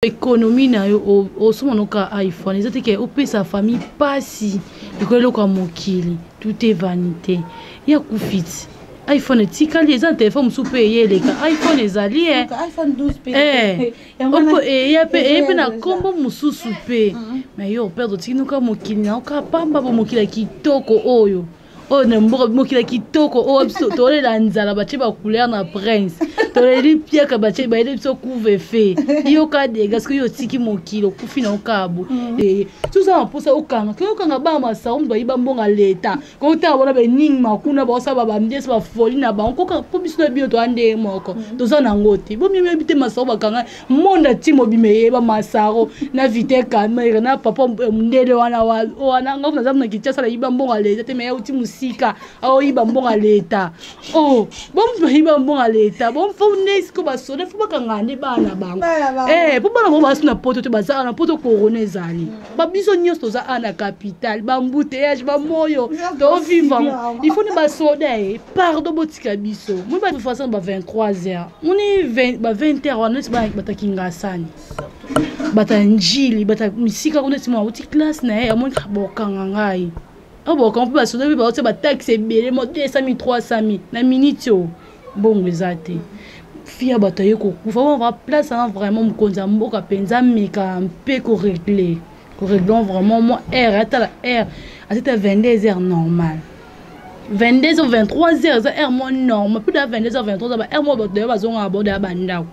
Économie na yo osomba noka iPhone eza te ke opesa famille pasi likolo eloko ya mokili, tout est vanité. Ya kufi ti iPhone etikali, eza na telefone mosusu mpe eye eleka iPhone ezali e eya mpe eye mpe na nkombo mosusu mpe, mais yo operdre, otiki noka mokili na oka pamba bo mokili ya kitoko oyo oyo na mboka, mokili ya kitoko oyo biso tolela nzala, batie bacouleur na prince, toleli piaka, batie bayeli biso couvre feu, yoka dega. Soki yo otiki mokili, okufi na okabo, soza na mposa okanga koki okanga bana masao moto bayiba mbongo leta, kotala bona benigma kuna baosala bambiesi bafoli na bango koka, mpo biso na bino toya ndenge moko, toza nango te. Bomioyebi te masao bakanga monde ati mobima eyeba masaro na vite camere na papa mondele wana wana. Nga naza na Kinshasa, nayiba mbongo ya leta te, me auti mosika aoyiba mbongo ya leta. O bomutu bayiba mbongo ya leta, bomfo nde siko basoda fo bakanga nde bana bango, mpo bana bango basu na poto te, baza na poto, corona ezali, babiso nyonso toza a na capitale, baembouteillage, bamoyo tovivre, il faut nde basoda e pardon botika biso. Moni bafaçon ba 23 heures, moni ba 20 heures wana neti bataki ngasani, bata njili, bata misika kuna, neti mwa auti classe na ye, amoni bokanga ngai oyo bokanga mpe basoda mpe baotia bataxe ebele mo 200 000, 300 000 na minute oyo, mbongo eza te, fia bato aye kokufa. Bon, place wana vraiment mokonzi ya mboka mpenza ameka mpe korégler vraiment mwa heure, atala heure atata 22 heures normal, 22 h 23 heures eza heure mwa normal, mpe da 22 h 23 h ba heure mwa bato dayo bazongaka bao daya bandako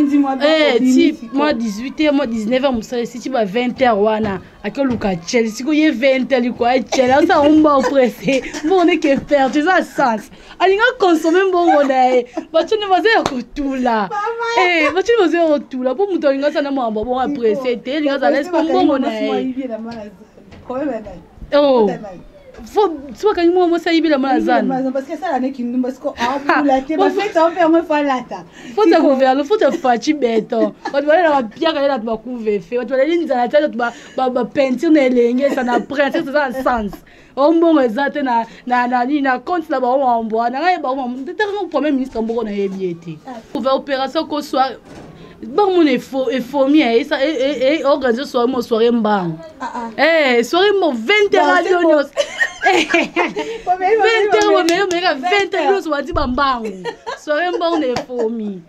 ti mwa 18 heures, mwa 19 heures mosala esiti, ba 20 heures wana akoluka chele. Sikoyo ye 20 heures likoya chele asala mbongo pressé, mbongo neke perte, eza sens alinga consommer mbongo na ye. Batuni baza ya kotula, batuni baza ya kotula, mpo moto alinga asala makambo bongo apresse te, elinga azala esi mpo mbongo na ye. Oh, so bakangi mwa mwasi ayibela mwana zana, faute ya gouvernement, faute ya Fatshi Béton. Bato balela bapiaka ye, bato bacouvre-feu, bato baleli nzala te, bato bapeinture na elenge esa na prince eza na sens o mbongo eza te na nini na compte na bango, mambo wana ngai bango tetaka. Premier ministre moko nayebi ye te, opération koswa bango mona efomi organise soirée mo, soirée mbango, soirée mo 20 heures radio nyonso, 20 heures bomeye omeyeka 20 heures nyonso bandi bambango, soirée mbango na efomi.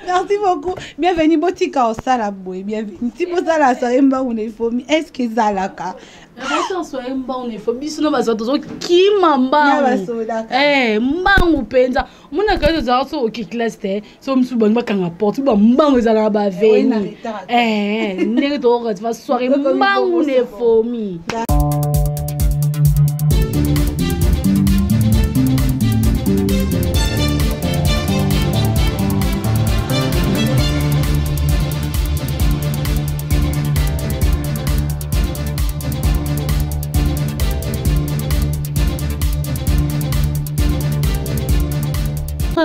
Merci beaucoup, bienvenue. Botika osala boye, bienvenue. Ti bosala soirée mbangu na efomi, est ce que ezalaka? Soirée mbangu na efomi, biso na bato tozokima mbangu, mbangu mpenza. Omonaka yo tozalaka so oki classe te, so mosusu bangi bakanga porte, bambango ezalaka baveni ndenge tokoka ba soirée mbangu na efomi.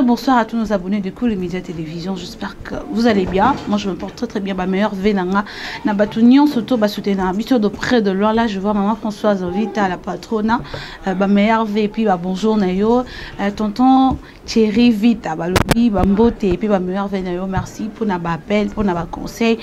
Bonsoir à tous nos abonnés de Cool Média Télévision. J'espère que vous allez bien. Moi, je me porte très très bien. Ma meilleure vie, nanga. Na bato nyonso ba soutenir biso de près de loin. Là, je vois maman Françoise Vita, la patrona. Ba meilleure vie et puis ba bonjour na yo. Tonton Thierry Vita, ba lobi, ba mbote et puis ba meilleure vie na yo. Merci pour na ba appel, pour na ba conseil.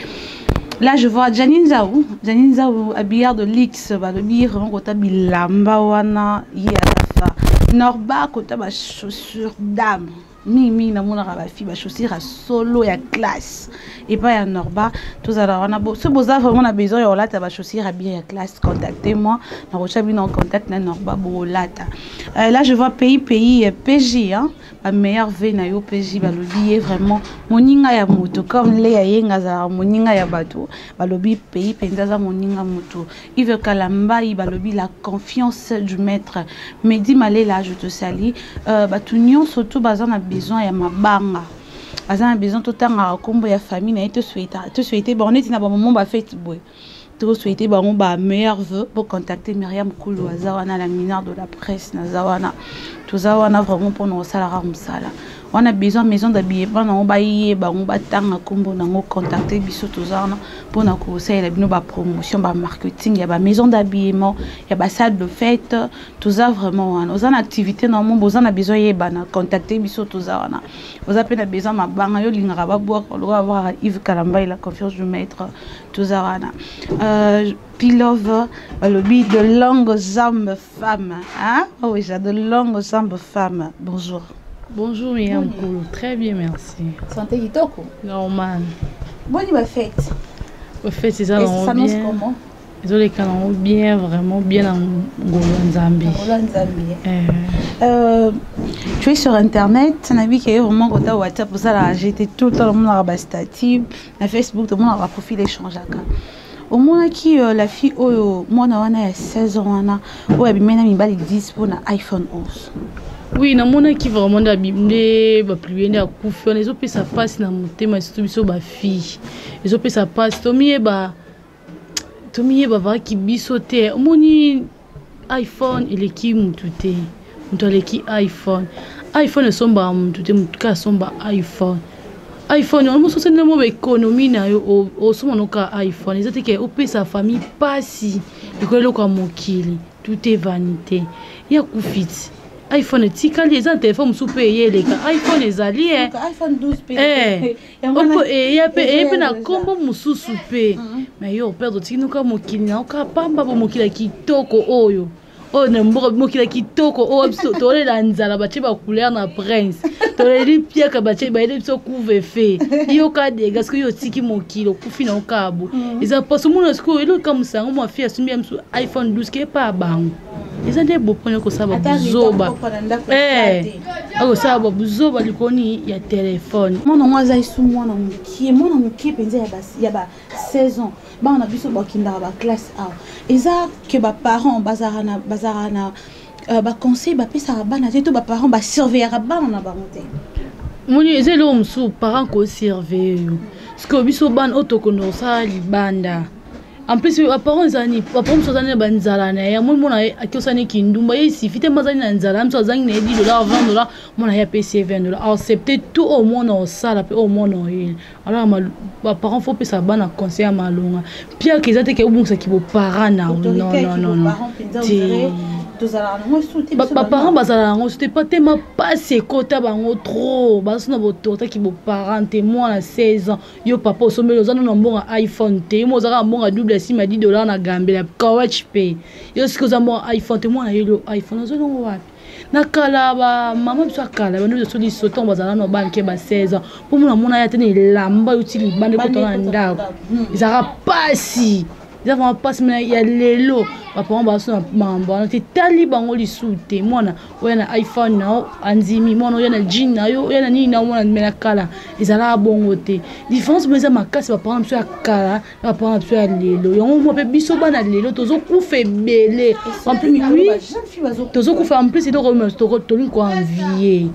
Là, je vois Janine Zaou, Janine Zaou, habillard de luxe, balobi, vraiment, kota bilamba wana, ye aza Norba, kota ba chaussures dame. Mingi namonaka bafille bachaussure ya solo ya classe epai ya Norba. Tozala wana so boza vraiment na besoin ya kolata bachaussure ya bien ya classe, contactez moi, nakotya bino en contact na Norba, bokolata. Là je vois pays pays PJ, hein, bameilleur v na yo PJ, balobi ye vraiment moninga ya moto, comme le ya ye nga azalaka moninga ya bato, balobi pays mpenza aza moninga moto. Yves Kalambai, balobi la confiance du maître. Medi Malela, je te salue. Bato nyonso to baza na besoin ya mabanga, baza na besoin totangaka nkombo ya famille na ye, tosouhaite bango neti na bamoment bafete boye, tosouhaite bango ba meilleurs vœux, pour contacter Myriam Kulu, aza wana, la mineure de la presse. Naza wana, toza wana vraiment mpona kosalaka mosala. Wana besoin maison d'habillement nango bayeba yango, batanga nkombo nango, contacte biso, toza wana mpona kosalela bino bapromotion, bamarketing ya bamaison d'habillement, ya basalle de fête. Toza vraiment wana. Oza na activité na mo, boza na besoin yebana, contacte biso, toza wana. Oza mpe na besoin mabanga, yo olingaka babwaka lokola babwakaka Yves Kalamba et la confiance du maître, toza wana. Pilove balobi de longues jambes femme, hein? Oh oui, de longues jambes femme. Bonjour. Bonjour Myriam Koulou, très bien merci. Santé kitoko? Normal. Bonne ma fête. Ba fête eza nango bien. Comment? Ezoleka nango bien, vraiment bien na ngolo ya Nzambe. Ngolo ya Nzambe. Tu es sur internet, nayebi ke yo vraiment kota WhatsApp ozalaka, j'étais tout le temps omonaka ba statut na Facebook, tomonaka ba profil échangeaka. Omonaki la fille oyo mwana wana ya 16 ans wana oyo abimai na mibali 10 mpona iPhone 11? Oui, namonaki vraiment nde bapublie nde akufi wana. Ezopesa mpasi na motema, surtout biso bafille, ezopesa mpasi. Tomiyeba vaki biso te. Omoni, iPhone eleki mutu te, moto aleki iPhone. iPhone esombaka mutu te, motu kaka asomba iPhone. iPhone wana mosusu nde mo baéconomie na yo, osomba noka iPhone. Eza te ke opesa famille mpasi likolo eloko ya mokili. Tout est vanité. Ya kufi ti iPhone etikali, eza na telefone mosusu mpe eye eleka iPhone ezali iPhone 12 mpe. Eya mpe, eye mpe na nkombo mosusu mpe. Mais yo operdre, otiki noka mokili na oka pamba bo mokili ya kitoko oyo na mboka, mokili ya kitoko oyo biso tolela nzala, batie bacouleur na prince, toleli piaka, batie bayeli biso couvre-feu, yoka dega. Soki yo otiki mokili, okufi na okabo, eza mpasi. Omona sikoyo eloko kamwisa yango, mwa fille asombi ya mosu iPhone 12 ke epa ya bango, eza nde boponi kosala babuzoba, akosala babuzoba likoni ya telefone. Mwana yango aza esu mwana mokie, mwana mokie mpenza ya ba 16 ans. Bana na biso bakendaka baclasse awa, eza ke baparent bazalaka na baconseil bapesaka bana te, to baparent basurveillaka bana na bango te. Moni, eza eloko mosusu parent kosurveille yo, parce biso bana oyo tokende kosala libanda. En plus baparent ezali, baparent mosusu azali na banzala na ye. Amoni mwana ye aki osala niki ndumba ye, isifi te, azali na nzala. Mosusu azangi na ye 10 dollar, 20 dollar, mwana ye apesi ye 20 dollar, accepte tout oyo mwana osala mpe oyo mwana oyeli. Alors baparent faut opesa bana conseil ya malonga. Piaka eza te ke obongisaki boparent na, non, non, non, non. Baparent bazala yango so te, pa te mapasi ekota bango trop, baza so na botortaki boparent te. Mwana 16 ans, yo papa osombeli, oza nano na mbongo iPhone te, yo mo ozaka na mbongo double sim ya 10 dollar na gambela kawach mpe yo soki oza mbongo iPhone te, mwana yeli iPhone ozolongo wapi? Na kala, bamama biso ya kala, bando biso liso ntango bazala na bana ba 16 ans, mpo mona mona ya te na elamba yo ti libanda ekota na ndako, ezalaka pasi, eza vraiment mpasi. Mais ya lelo, baparent baso na makambo wana te, tali bango lisusu te. Mwana oya na iPhone na yo, andimi. Mwana oya na jean na yo, oya na nini na mwana. Me na kala ezalaka bongo te. Différence mo eza makasi, baparent na biso ya kala na baparent na biso ya lelo. Yango mwa mpe biso bana lelo tozokufa ebele. Oui, tozokufa. En plus eloko tolingi koenvie,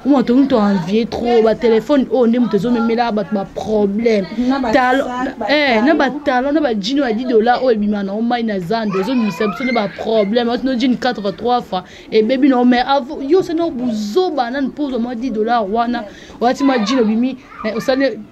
oma tolingi toenvie trop batelefone oyo nde moto ezomemela bato baproblème na batalon na bajean ya 10 dollar oyo ebima na omai na zando, ezomimisa biso nde baproblème. Otino jean 4 fois, 3 fois ebebi na ome. Yo osali na buzoba nani mpo ozwa mwa 10 dollar wana, olati mwa jean, obimi,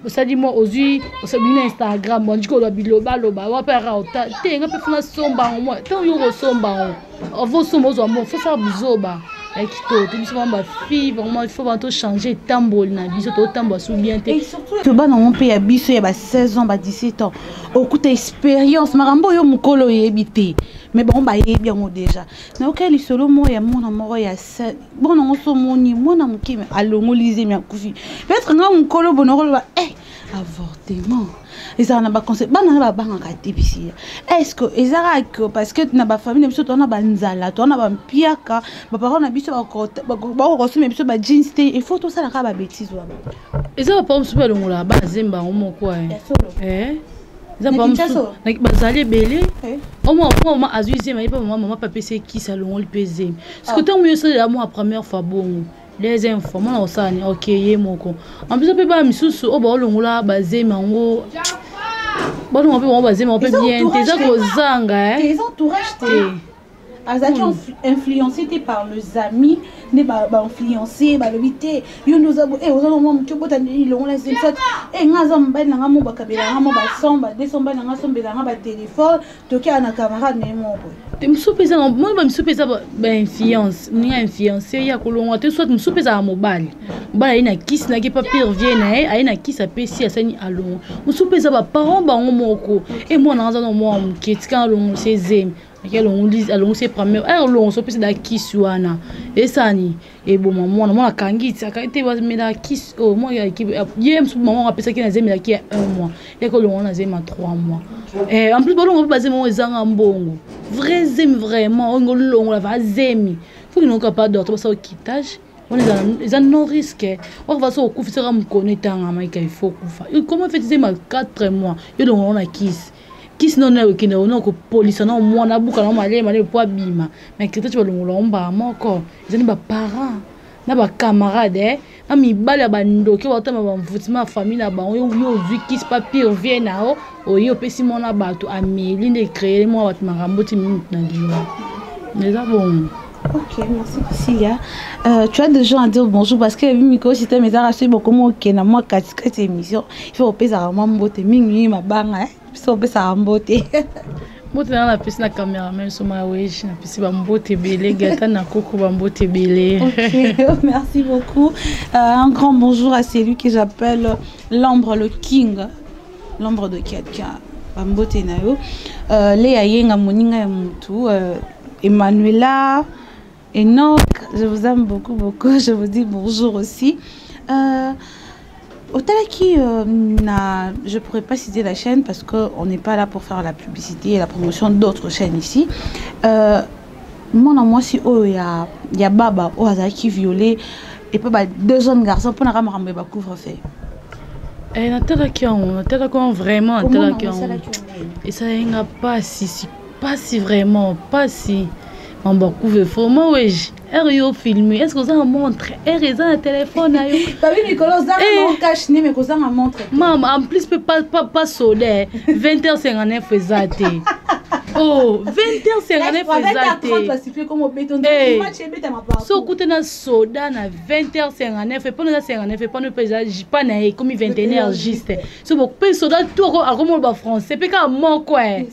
osali mwa, ozwi, obimi na Instagram, bandiki oloba bilobaloba wape aka te. Nga mpe funa somba yango mwa ntango yo kosomba yango, avosomba, ozwa mo fosala buzoba ya kitoko te. Biso bango bafille, vraiment il faut bana tochange etamboli na biso, totambola su bien te. To bana ngo mpe ya biso ya ba 16 ans, ba 17 ans, okuta expérience makambo oyo mokolo oyebi te, mais bango bayebi yango déjà. Nayoka lisolo moko ya mwana moko ya mwana ngo, so omoni mwana moke alongoli zemi, akufi. Peut-être nga mokolo bona koloba eh, avortement ezalaka na baconseil, bana na babangaka te. Bisia, est ce que ezalaka que parce que na bafamille na biso toza na banzala, toza na bampiaka, baparent na biso bakokosomela biso bajeans te, il faut tosala kaka babétise wana? Eza baparent mosusu balongolaka bana zemba yango moko. Eza bazali ebele. Omwa mama azwi zemi, aye mpe mama, mama mpe apesi ekisi, alongoli mpe zemi. Siko ntango yo osalela mwa première fois bongo, deuxième fois mwana kosala ni ok ye moko. En plus mpe bana misusu oyo baolongola bazemi yango, balonga mpe bango bazemi yango mpe bien te, eza kozanga. Te, azalaki influencé te par les amis. Nde bainfluence balobi te, yo nde oza oza na mwa moke, obota longola zemi. Soit nga aza mobali na nga, mo bakabela nga mo ba 100, ba 200, mobali na nga asombela nga batelefone, tokia na camarade na ye moko boye. Te, mosusu mpe eza, moni bamisusu mpe eza bainfluence, moninga influence ya kolongwa te. Soit mosusu mpe ezala mobali, mobali aye na kisi naki pa pire vie na ye, aye na kisi, apesi, asani, alongwa. Mosusu mpe eza baparent bango moko: e mwana aza na mwa moke, tika alongolisa ezemi. Ake alongisi ye premier alongosa, opesi da kisi wana, esani eboma mwana. Mwana akangi ti akangi te, bamelaka kisi oyo mwana ye mosusu mama apesaki na zemi elaki ya un mois, yaki olongola na zemi ya 3 mois. En plus balongo mpe bazemi oyo ezanga mbongo, vrai zemi vraiment oyo olongola va zemi, faut kinoka pa docteur basala curetage wana, eza non risque. Oyo so okufisaka mokono etangama eka, il faut okufa. Comment fait zemi ya 4 mois, yo longola na kisi? Kisi nono okende ono kopolisa na mwana, abuka na malele malele po abima. Mais curetage balongola ngo mbala moko. Eza ni baparent na bacamarade na mibali ya bandoki baotama bamvutima ya famille na bango. Yo ozwi kisi pa pire vie na yo, oye opesi mwana bato, ameli, nde ecréer mwa bato makambo ti minute na liwa, eza bongo. Ok, merci Priscilla. Tu as des gens à dire bonjour parce que micro système est arraché beaucoup moins que na moi katikati émission. Il faut opesa moi mbote mingi mabanga hein. Biso opesa mbote. Mbote na napesi na cameraman Soma Wesh, napesi bambote ebele, gata na koko, bambote ebele. Ok, merci beaucoup. Un grand bonjour à celui que j'appelle l'ombre, le king, l'ombre de quelqu'un. Bambote na yo. Léa Yenga moninga ya mutu, Emmanuela, Enoch, je vous aime beaucoup, beaucoup. Je vous dis bonjour aussi. Otalaki na, je pourrais pas citer la chaîne parce qu'on n'est pas là pour faire la publicité et la promotion d'autres chaînes ici. Mwana mwasi oyo ya baba oyo azalaki violé et puis ba deux jeunes garçons mpona kaka makambo ya bacouvre-feu. Natalaki yango, natalaki yango vraiment, natalaki yango, esalaki nga pasi, pasi vraiment, pasi. Mambo ya couvre-feu, ma weji heure yo filme, est ce que oza na montre? Heure eza na telefone na yo. Babi mikolo ozanga cache-nez, mais kozanga montre. Mama, en plus mpe pas soda, 20h59 eza te. Oh, 20h59 eza te. So okuta na soda na 20h59, epona eza 59, epona mpe eza pa na ye ekomi 21h juste. So mpe soda to akomona bafrançais mpe kaka moko e.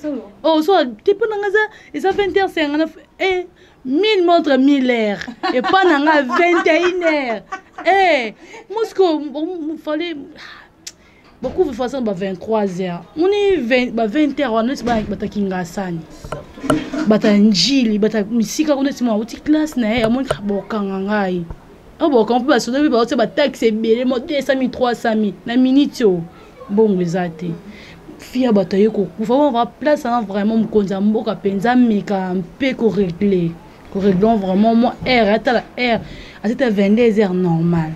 Oh, so te, mpo nanga eza 20h59 e, 1000 montre 1000 heures, epa na nga 21 heures. Eh, mosiko fallait beaucoup façon ba 23 heures, moni ba 20 heures wana neti bataki ngasani, bata Njili, bata misika kuna, neti mwa auti classe na ye, amoni bokanga ngai oyo, bokanga mpe basoda mpe baotia bataxe ebele, mo 200 000, 300 000 na minute oyo, mbongo eza te. Fia bato aye kokufa wana place wana, vraiment mokonzi ya mboka mpenza ameka mpe korégler vraiment mwa heure, atala heure atata 22 heures normal,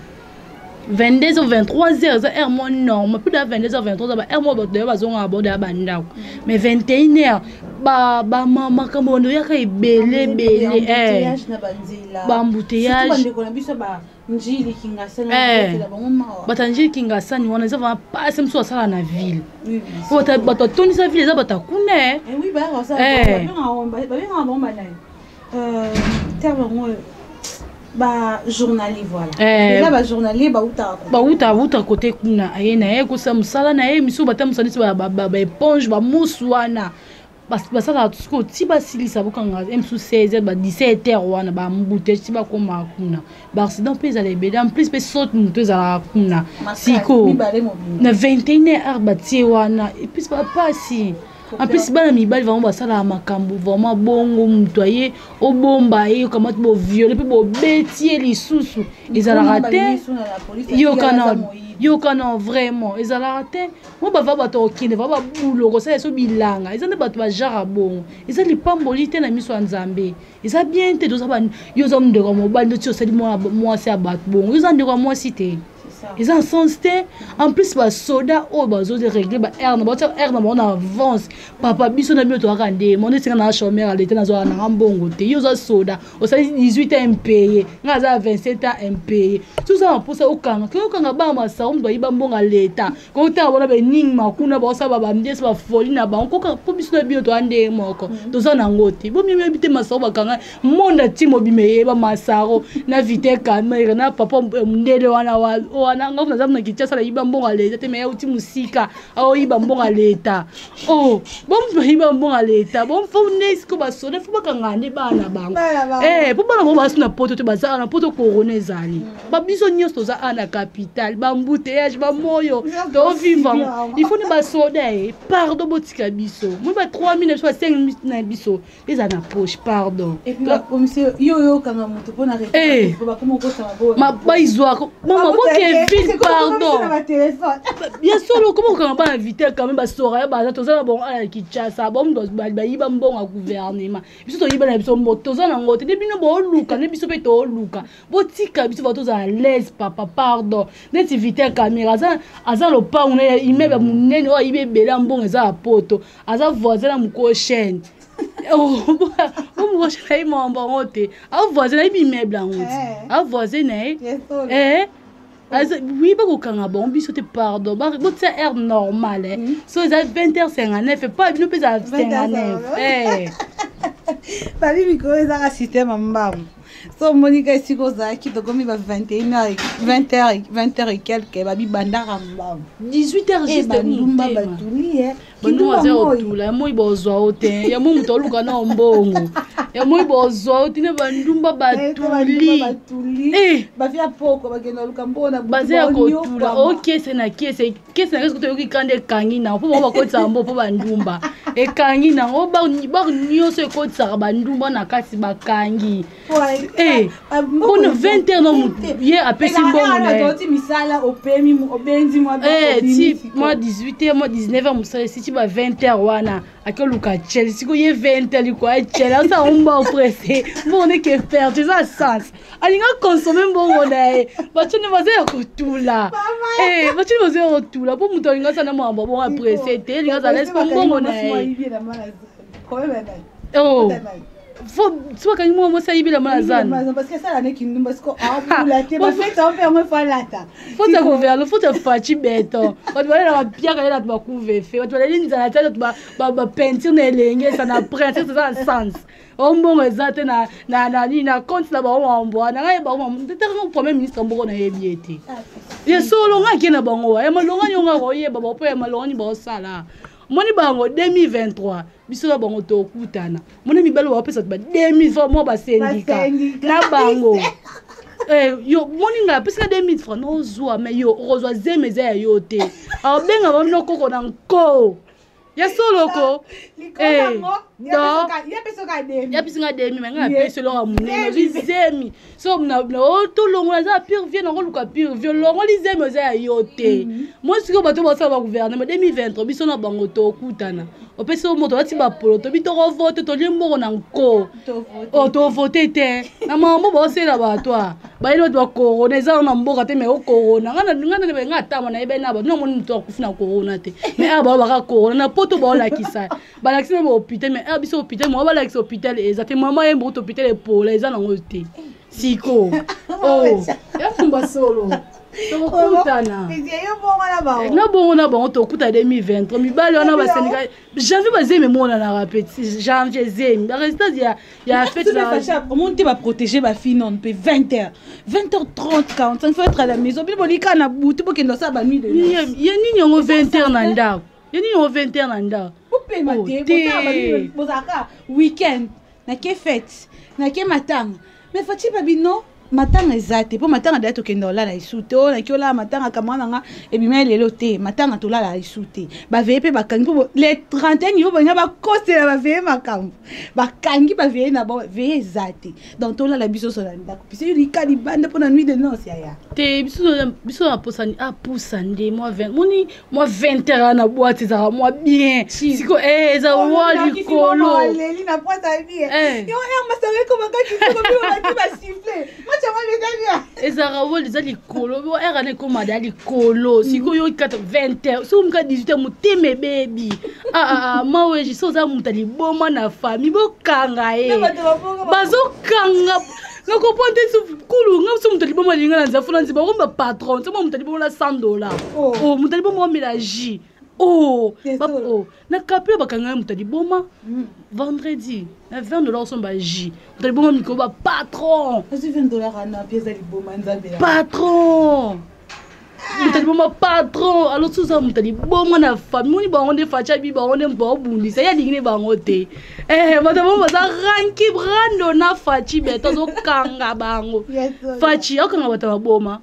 22 h 23 heures eza heure mwa normal, mpe da 22 h 23 ba heure mwa bato dayo bazongaka bao daya bandako, mais 21 heures makambo bando oyaka ebele ebele, baembouteillage. Bato ya Njili Kingasani wana eza vraiment pasi. Mosusu asala na ville, bato batondisa ville eza bato ya kuna. Babengaka bango banani? Terme yango bajournalier, voilà, eza bajournalier, bautaka. Bauta kote kuna, aye na ye kosala mosala na ye. Misusu batambusa neti baéponge, bamusu wana basalaka sikoyo ti basilisa, bokanga mosusu 16, ba 17 heures wana, baembouteillage ti bakomaka kuna, baaccident mpe ezala ebele. En plus mpe saute moto ezalaka kuna sikoyo na 21 heure batie wana, et puis bapasi. En plus bana mibali vraiment basalaka makambo vraiment bongo, moto aye obomba ye, okamati boviole mpe bobeti ye lisusu, ezalaka te. Yokana vraiment ezalaka te. Mo bava bato okende va babulo kosala so bilanga, eza nde bato bajara bongo, eza lipamboli te na miso ya Nzambe, eza bien te. Toza, yo oza ndeko ya mobali, ndoti osali mwasi ya bato bongo, yo oza ndeko ya mwasi te. Eza na sens te. En plus basoda oyo bazoregle ba aire na baotia aire na bango na avance. Papa, biso na bino toyaka nde mondo esinga na chômeur ya leta, nazwaka nanga mbongo te. Yo oza soda, osali 18 ans impayé, nga aza 27 ans impayé. So oza na mposa okanga, koki okanga bana masaro moto bayiba mbongo ya leta, kotala bona benigma kuna baosala bambiesi bafoli na bango koka. Mpo biso na bino toya ndenge moko, toza nango te. Bomioyebi te, masaro bakanga monde ati mobima eyeba masaro na Vital Kamerhe na papa mondele wana wana. Nga naza na Kinshasa, nayiba mbongo ya leta te, me auti mosika aoyiba mbongo ya leta. Oh, bomutu bayiba mbongo ya leta, bomfo nde siko basoda fo bakanga nde bana bango, mpo bana bango basu na poto te, baza na poto, corona ezali. Babiso nyonso toza a na capitale, baembouteillage, bamoyo tovivre. Il faut nde basoda e, pardon, botika biso moi ba 3000 na biso, ba 5000 na biso eza na poche, pardon. Yo oyokanga moto mpona baizwaka mama bokeville, pardon. Ya solo, koma kokanga bana Vital quand même, basora ya baza, toza na bango ala Kinshasa. Bamutu bayiba mbongo ya gouvernement, biso toyiba na biso mbo toza nango te. Nde bino booluka, nde biso mpe tooluka. Botika biso, bato tozala l'aise, papa, pardon. Neti Vital Kamerhe aza lopango na immeuble ya monene oyo ayibi ebele ya mbongo, eza ya poto, aza voisin na mokolo chaîne omokolo chaîne, ayi mambo yango te, avoisin nayebi immeuble yango ti avoisin na ye. Oui, bakokanga bango, biso te, pardon. Botia heure normale, so eza 20 h 59, pa bino mpe eza 59. Babi mikolo ezaka système ya mbangu. So omonika esika ozalaki, tokomi ba 21 heures, 20 heures, 20 heures et quelque, babi bandaka mbangu. 18 heures juste. Bandumba batuli. Bandumba aza kotula ya moi, bozwa o te, ya moi moto aluka na mbongo ya moi, bozwa o te nde bandumba batuli. Bafia poko bakenda luka mbongo. Baza ya kotula, okese na kese, kese na kese, toyoki kanda ekangi nango mpo bango bakotisaka mbongo, mpo bandumba ekangi nango bar nyonso ekotisaka bandumba na kati, bakangi mpona 20 heures no ye apesi mbongo na ye. Misala opemi, obenzi. Ti mwa 18 heures, mwa 19 heures mosala esi, ti ba 20 heures wana akoluka chele. Sikoyo ye 20 heures liko achele, asala mbongo presse, mbongo neke perte eza sens, alinga consommer mbongo na ye. Bacene baza ya kotula, bacene baza ya kotula, mpo moto alinga asala makambo bongo apresse te, elinga azala mpo mbongo na ye. Oh, fo so bakangi mwa mwasi ayibela mwana zana. Faute ya gouvernement, faute ya Fatshi Béton. Bato balela bapiaka ye, bato bakuvefe, bato baleli nzala te, bato bapeinture na elenge esa na prince eza na sens o mbongo eza te na nini na compte na bango. Mambo wana ngai bango tetaka premier ministre moko nayebi ye te. Ye solo ngai ake na bango wa ya malongani, yo ngai koyeba bao mpo ya malongani baosala. Moni bango 2023, biso na bango tokutana. Moni mibali bapesa bato ba 2000 francs, mwa basendika na bango. Yo moni ngai apesika 2000 francs, nozwa, mais yo okozwa zeme eza ya yo te. Aobenga bango koko na nko ya soloko. Yapesinga demi, me ngai napesi eloko ya monene, ozwi zemi. So tolongola eza pire vie, nakoluka pire vie, olongoli zemi eza ya yo te. Moi sikoyo bato basala bagouvernement 2023, biso na bango tokutana. Opesi yo moto alati bapolo, tobi tokovote, tolie mbongo na nko, tovote te na makambo baosela bato a bayeli bato bacorona eza na mboka te. Mais ocorona nga atama nayebi na bato namoni moto akufi na corona te, mais awa bao baka corona na poto, baolakisa balakisi na bahôpital, mais awa biso hôpital moko balakisa hôpital eza te. Mama ye mbokuta hôpital epola eza nango te. Siko yafumba solo, tokokutana na bongo na bango, tokuta 2023. Mibali wana basendika janvier, bazemi emonanaka pe janvier, zemi barésultat ya fête. Omoni te, baprotéger bafille non mpe 20 heures, 20 heures 30, 45, faut être à la maison. Bino bolika na butu, bokende osala banuit de. Ye nini yango 20 heures na ndako? Ye nini yango 20 heures na ndako? Opema te, bozalaka week-end nake fête, nake matanga, mais Fatshi babino matanga eza te, mpo matanga daya tokende olala esu te. Oyo naki olala matanga kamwa na nga ebima lelo te, matanga tolala esu te. Baveye mpe bakangi mpo le 31 niveau balinga bakosela baveye makambo, bakangi baveye na bango, veye eza te. Donc tolala biso so na ndako, biso lika libanda mpo na nuit de noce yaya. Te, biso naposani apusa nde mwa 20, moni mwa 20 heures na boîte ezalaka mwa bien. Siko eza wa likolo. Aleli na pointe ya bien yo, masanga ekomaka kitoko, bino bati basiffle. Ezalaka wol eza likolo, heure wana ekóma da likolo. Sikoyo kata 20 heures, soki omika 18 heures, motema ebebi. Maweji, so oza moto ya liboma na famille, bokanga ye, bazokanga nakoprendre te. Kulu nga so moto ya liboma alinga na nzela fona nzela, bakomi bapatron. Somo moto ya liboma na 100 $, o moto ya liboma omela jus, o na kapela bakanga ye moto ya liboma vendredi na 20 $ osomba jus. Moto ya liboma mikolo bapatron, patron, moto ya liboma, patron. Alors so oza moto ya liboma na famille, moni bango nde faci abi, bango nde moto baobundisa ye, alingi nde bango te. Bato bango baza ranki brando na Faci beto, azokanga bango. Faci akokanga bato ya maboma,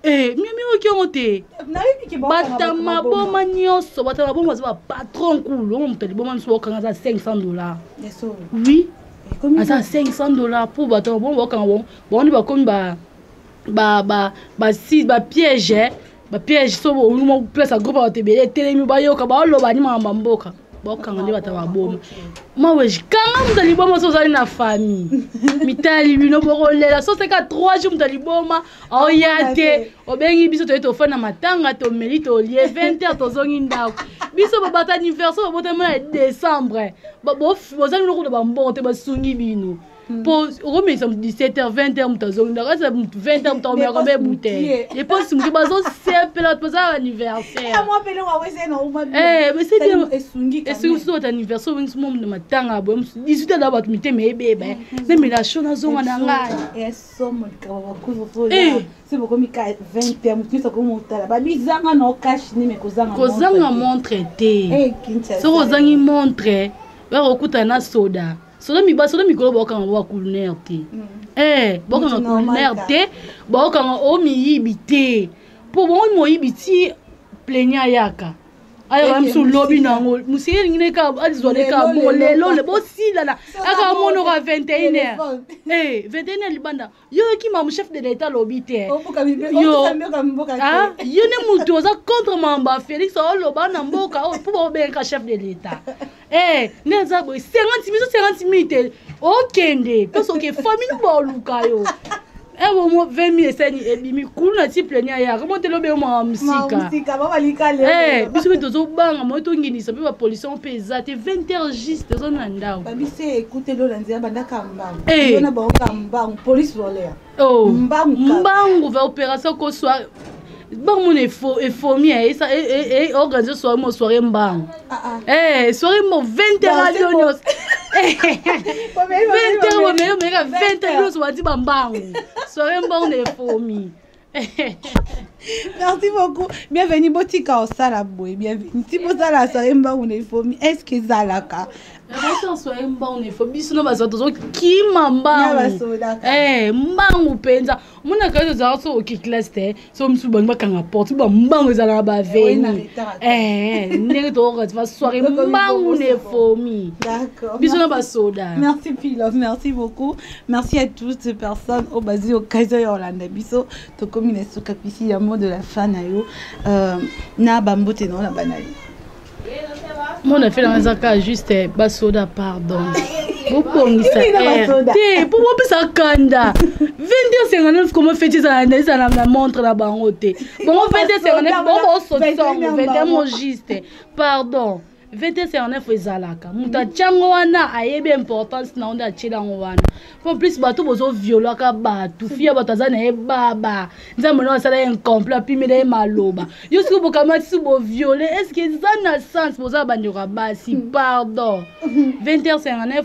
mimi oki yango te. Bato maboma nyonso, bato ya maboma baza bapatron. Kulu ongo moto ya liboma nyonso bakokanga aza 500 $. Oui, aza 500 $, mpo bato ya maboma bakokanga bango. Bango nde bakomi bapiège, bapiège. So bolingi place ya groupe ya bato ebele etelemi, bayoka baoloba ni makambo ya mboka, bakokanga nde bato ya baboma. Maweji, kanga moto ya liboma. So ozali na famille, mitali bino bokolela. So seka 3 jours moto ya liboma aoya te, obengi biso, toye, tofanda matanga, tomeli, tolie, 20 heures tozongi ndako. Biso babata anniversaire, babotami na décembre, bozali bino kuna bambongo te, basungi bino mpo okomekisa moto 17 heures, 20 heures moto azongi ndako. Asa moto 20 heures, moto akomelaka mbe bouteille, dépense moke, bazosepela, bato baza anniversaire. Esungi mosusu bato anniversaire, obengisi mo moto matanga boye, mosu 18 heures da, bato mitema ebeba, namela sho, nazonga na ngai. Somo likambo bakuzu se bokomi ka 20 heures, moto nyonso akomi motala babizanga na okash nime kozanga. Kozanga montre te. Soki ozangi montre, bakokutana na soda, soda miba, soda mikolo bakokanga bo baculinaire te. Bakokanga culinaire te, bakokanga o miyibi te, mpo bango moyibi ti plaignant ayaka, ayaka misu lobi nango mosiki elingi ne kaka azwa ne kaka bongo. Lelo bosilana, aka monoko ya 21 heures, 21 heures libanda. Yo yoki mamu chef de l'état alobi te, yo yo nde motu oza contre mambo ya Félix oloba na mboka oyo, mpo baobenga chef de l'état. Nde aza boye, 50 miso, 50 mille te, okende mpe soki famille baoluka yo bomo 20 mille esani ebimi kulu na ti pleni ayaka mo tele obe mwa mosika. Biso mpe tozobanga moye, tonginisa mpe bapolisier mpe eza te. 20 heures juste toza na ndako. Babise ekuteli oyo na nzela, bandaka mbangu na baoka mbangu, police voleur. Mbangu va opération koswa bango mona efomi organise soirée mo, soirée mbangu, soirée mo 20 heures radio nyonso, 20 heures bomeli omeleka, 20 heures nyonso bandi bambangu, soirée mbangu na efomi. Merci beaucoup, bienvenue. Botika osala boye, bienvenue. Ti bosala soirée mbangu na efomi, est ce que ezalaka? Bosala soirée mbangu na efomi, biso na bato tozokima mbangu, mbangu mpenza. Omonaka yo tozalaka so oki classe te, so mosusu bangi bakanga porte, bambangu ezalaka baveni ndenge tokoka ba soirée mbangu na efomi, biso na basoda. Merci Philo, merci beaucoup, merci à toutes ces personnes oyo bazwi occasion ya olanda biso. Tokomi na suka pisi ya mot de la fin na yo na bambote na yo na bana yo. Mona fe nanga eza kaka juste basoda, pardon, bobongisa te mpo bopesa kanda. 20h59, koma feti ezala na montre na bango te. Bongo 20h59, bango baosotisa yango 21 mo juste. Pardon, 20h59 ezalaka, moto atiango wana ayebi importance na ngo nde atiela yango wana. Po plus bato bozoviolaka bato, fia bato aza na ye baba, Nzambe no asala ye incomplet, apimela ye maloba. Yo soki bokamati su boviole, est ce que eza na sens? Boza bandeko ya basi, pardon, 20h59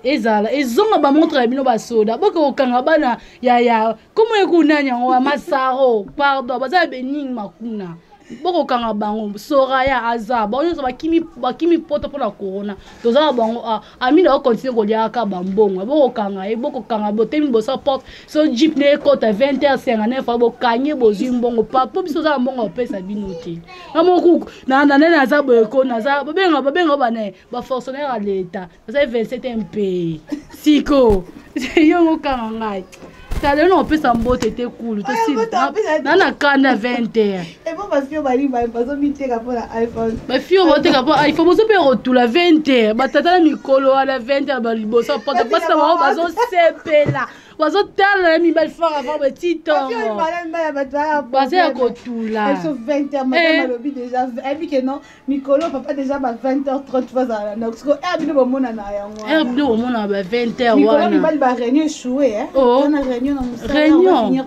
ezala ezonga bamontre na bino. Basoda, boke kokanga bana ya komo ekunani yango ya Masaro, pardon, baza ya beningi makuna, bokokanga bango. Soraya aza, bango nyonso bakimi, bakimi poto mpona corona. Toza na bango amina okontinue koliaka bambongo, bokokanga ye, bokokanga botemi liboso porte, so jeep ne ekota 20 h 59, bokangi, bozwi mbongo. Po biso oza na mbongo opesa bino te. Nga moku na nene aza boye ko naza babenga, babenga bana bafonctionnaire ya leta, naza 27 mpe siko yo ngokanga ngai talelo na opesa mbote te. Kulu na kanda 20 heures. Bafio bateka mpo iPhone, bozo mpe kotula 20 heures, batata na mikolo wana 20 heures baliboso porte, basi na bango bazosepela. Bazotala na mibali fort avant beti ntongo baza ya kotula. Alobi déjà, ayebi ke non, mikolo papa déjà ba 20h30 bazala na siko heure bino bomonana yango. Heure bino bomonana ba 20h wana. Mibali ba réunion échoué. Oh. Na réunion na mosala. Réunion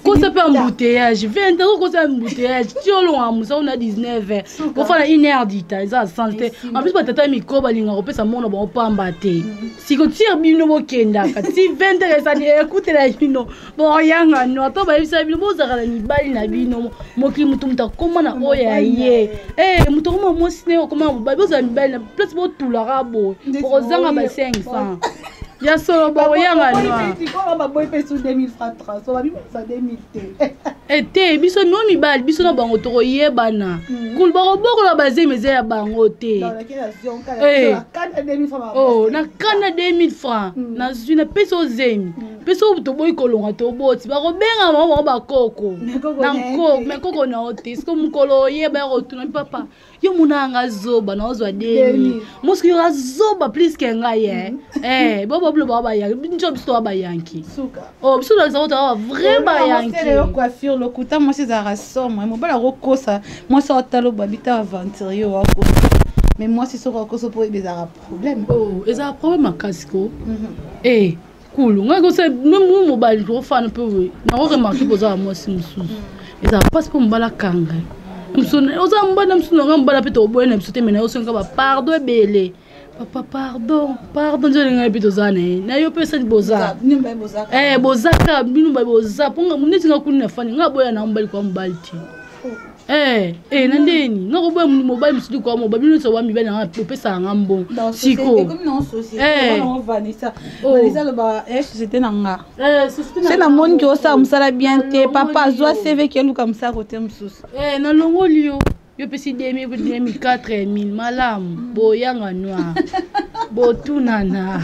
kosa mpe embouteillage, 20 heures kosa embouteillage, ti olonga mosala na 19 heures, kofana une heure dita eza sens te. En plus, batata mikolo balingaka kopesa mona bango pamba te. Siko tire bino bokendaka ti 20 heures, esani ekutela bino boyanga no ata bayebisa bino bozalaka na mibali na bino. Mokili, moto akóma na oyo ya ye, moto akóma mwasi na ye, okóma na mobali. Bozala mibali na place botulaka boye, bokozanga ba 500 ya solo, bokoyanga noir. Ete biso no mibali, biso na bango tokoyebana kulu, bakobokola bazemi eza ya bango te. Na kanda 2000 francs nazwi, napesi ozemi, mpe soki toboyi kolonga, toboti, bakobenga bango bakoko na nkoko. Me koko na yo te. Siko mokolo oyeba ya kotuna: "Papa, yo monanga zoba, naozwa 2000, mosuku yo azoba plus ke ngai." Ye bo bobilo bao bayanki njo biso toa bayanki. Oh, biso tolakisa ko toa vrai bayanki. Coiffure, lokuta mwasi ezalaka somo. Mobali akokosa mwasi, aotala obabi ta aventurier oakosa, mais mwasi soki akosa mpo oyeba, ezalaka problème. Oh, ezalaka problème makasi ko. Kulu ngai kosa meme mobali tokofana mpe nakoremarquer kozala mwasi mosusu ezala mpasi mpo mobali akanga oza mobali na mosusu nanga mobali mpe toboya na biso te. Me na yo songa bapardon ebele: "Papa, pardon, pardon." Nzo ngai mpe toza na ye na yo mpe esali boza boza kaka bino boza mpo neti nga kuni na fani nga boya na mobali kwa mobali te. Na ndeni nga koboya mobali mosusu kwa mobali, bino nyonso wa mibali nanga opesaka nga mbongo siko. Société na nga se namoni ke osala mosala bien te, papa azwa CV ke eluka mosala kote mosusu. Nalongoli yo, yo pesi 2000, 2000, 4000, malamu boyanga noir, botunana.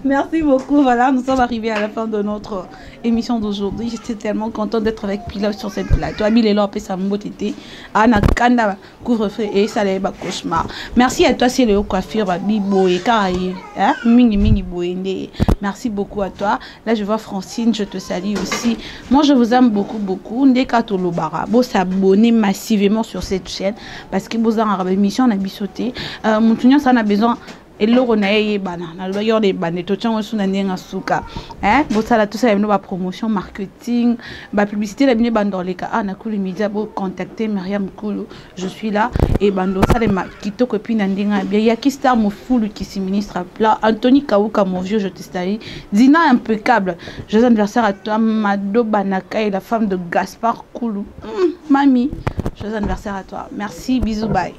Merci beaucoup. Voilà, nous sommes arrivés à la fin de notre émission d'aujourd'hui. J'étais tellement contente d'être avec Pilote sur cette plateau. Abi lelo apesa mbote te ana kanda couvre-feu et ça ba cauchemar. Merci à toi, c'est le coiffure babi boye karaye, hein, mingi mingi boye nde. Merci beaucoup à toi. Là, je vois Francine, je te salue aussi. Moi, je vous aime beaucoup beaucoup. Ndeka tolobara. Bo s'abonner massivement sur cette chaîne parce que vous avez émission na bisoté. Mutu nyonso a besoin eloko na ye eyebana. Nalobaki wana ebande, totiango so na ndenge asuka. Bosala tosala bino bapromotion, marketing, bapublicité na bino ebanda oleka a na Kulu Media. Bocontacte Mariam Kulu, je suis là. Ebanda osalema kitoko et puis na ndenge ya bien. Yaki Star Mofulu Kisi, ministre plat Anthony Kauka, mon vieux, je te salue. Dina impeccable, joyeux anniversaire à toi. Mado Banaka et la femme de Gaspard Kulu, mami, joyeux anniversaire à toi. Merci, bisous, bye.